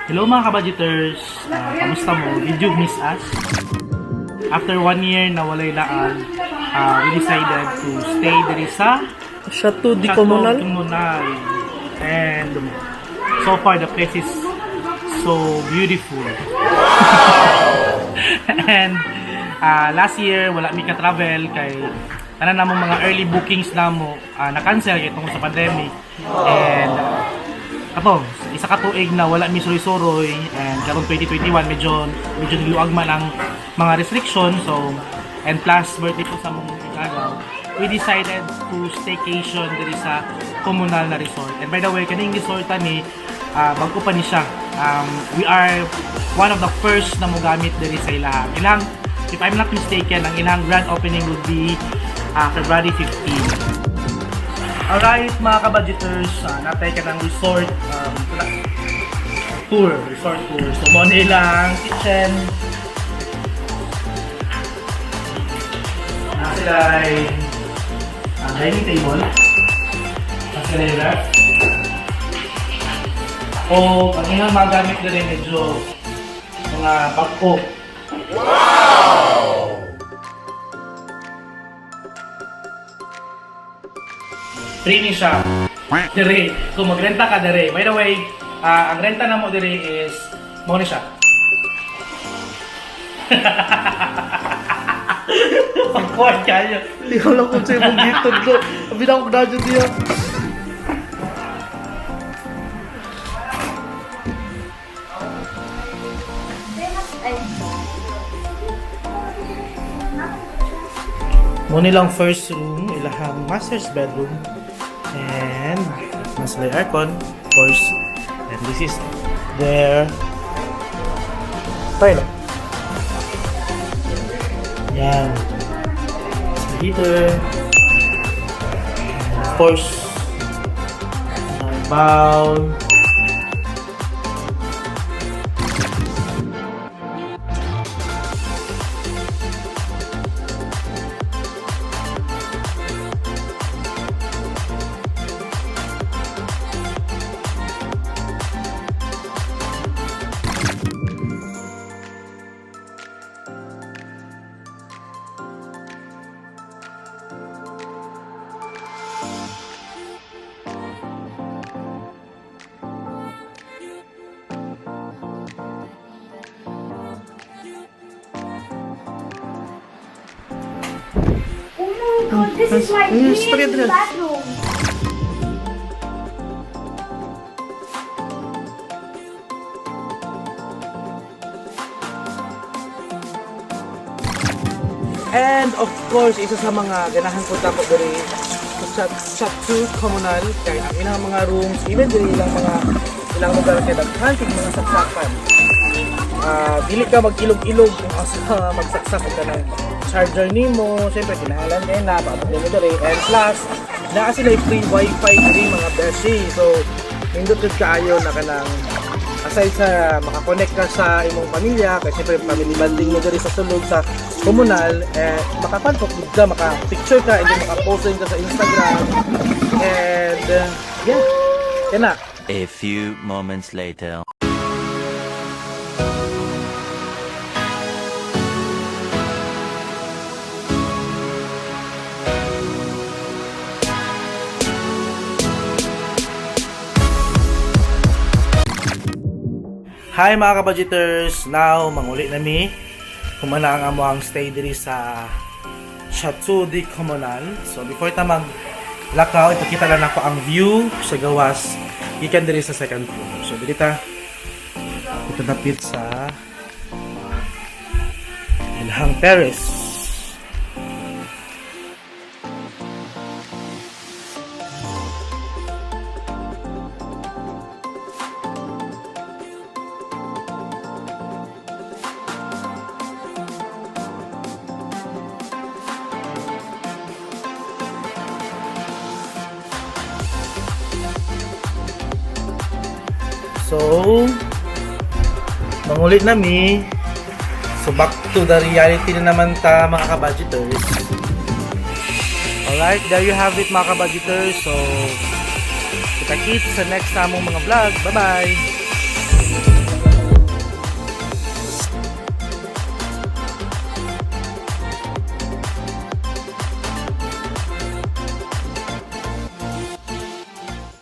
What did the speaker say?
Hello, mga kabudgeters! Kamusta mo? Did you miss us? After one year na walay laag, we decided to stay diri sa Chateau de Chateau Comunal. Comunal. And so far the place is so beautiful. And last year wala mi ka-travel kay tanan namong mga early bookings namo na-cancel kay tungod sa pandemic. And kato, isa ka tuig na wala mi suroy-suroy and karon 2021, medyo medyo niluag man ang mga restriction, so and plus birthday ko sa among igagaw, we decided to staycation diri sa Comunal na resort. And by the way, kaning resort ni bago pa ni siya. We are one of the first na mogamit diri sa ilaha ilang, if I'm not mistaken, ang ilang grand opening would be February 15. Alright, mga kabudgeters, natay ka ng resort tour, resort tour. So mo na ilang kitchen. Na sila ay dining table. Na sila ay ref. O ang ilang mga gamit na rin medyo mga bag-o. Wow! Free ni siya. Dire, kung magrenta ka dire. By the way, ang renta namo dire is mao ni siya. Pagkuhan kayo. Hindi ko alam kung sa'yo mong gitudlo. Abi na akong dadyo diya. Mo nilang first room, ilahang master's bedroom. And mas may aircon, of course. And this is their toilet. Yan. Sa heater. And of course, ang bowl. Oh my God, this is my Yes, dream Adrian. bathroom. And of course, isa sa mga ganahan ko tako diri sa Chateau Comunal kay ang ilang mga rooms, even diri ilang mga ilang lugar kay daghan kay mga saksakan. Dili ka mag-ilog-ilog kung asa ka magsaksak og kanang charger nimo, syempre kinahanglan din na paabot nimo diri, and plus naa sila free wifi diri, mga beshi. So nindot jud kaayo na kanang aside sa makakonect ka sa imong pamilya kay syempre family bonding mo diri sa sulod sa Comunal, eh makapantok gud ka, maka-picture ka, and then maka-post din ka sa Instagram and yeah, kana. A few moments later. Hi, mga kabudgeters! Now, manguli na mi. Humana ang among stay diri sa Chateau de Comunal. So, before ta mag lakaw, ipakita lang nako ang view sa gawas gikan diri sa second floor. So, diri ta ito dapit sa ilahang terrace. So, mangulit na mi. So, back to the reality na naman ta, mga kabudgeters. Alright, there you have it, mga kabudgeters. So, kita-kits sa next namong mga vlog. Bye-bye!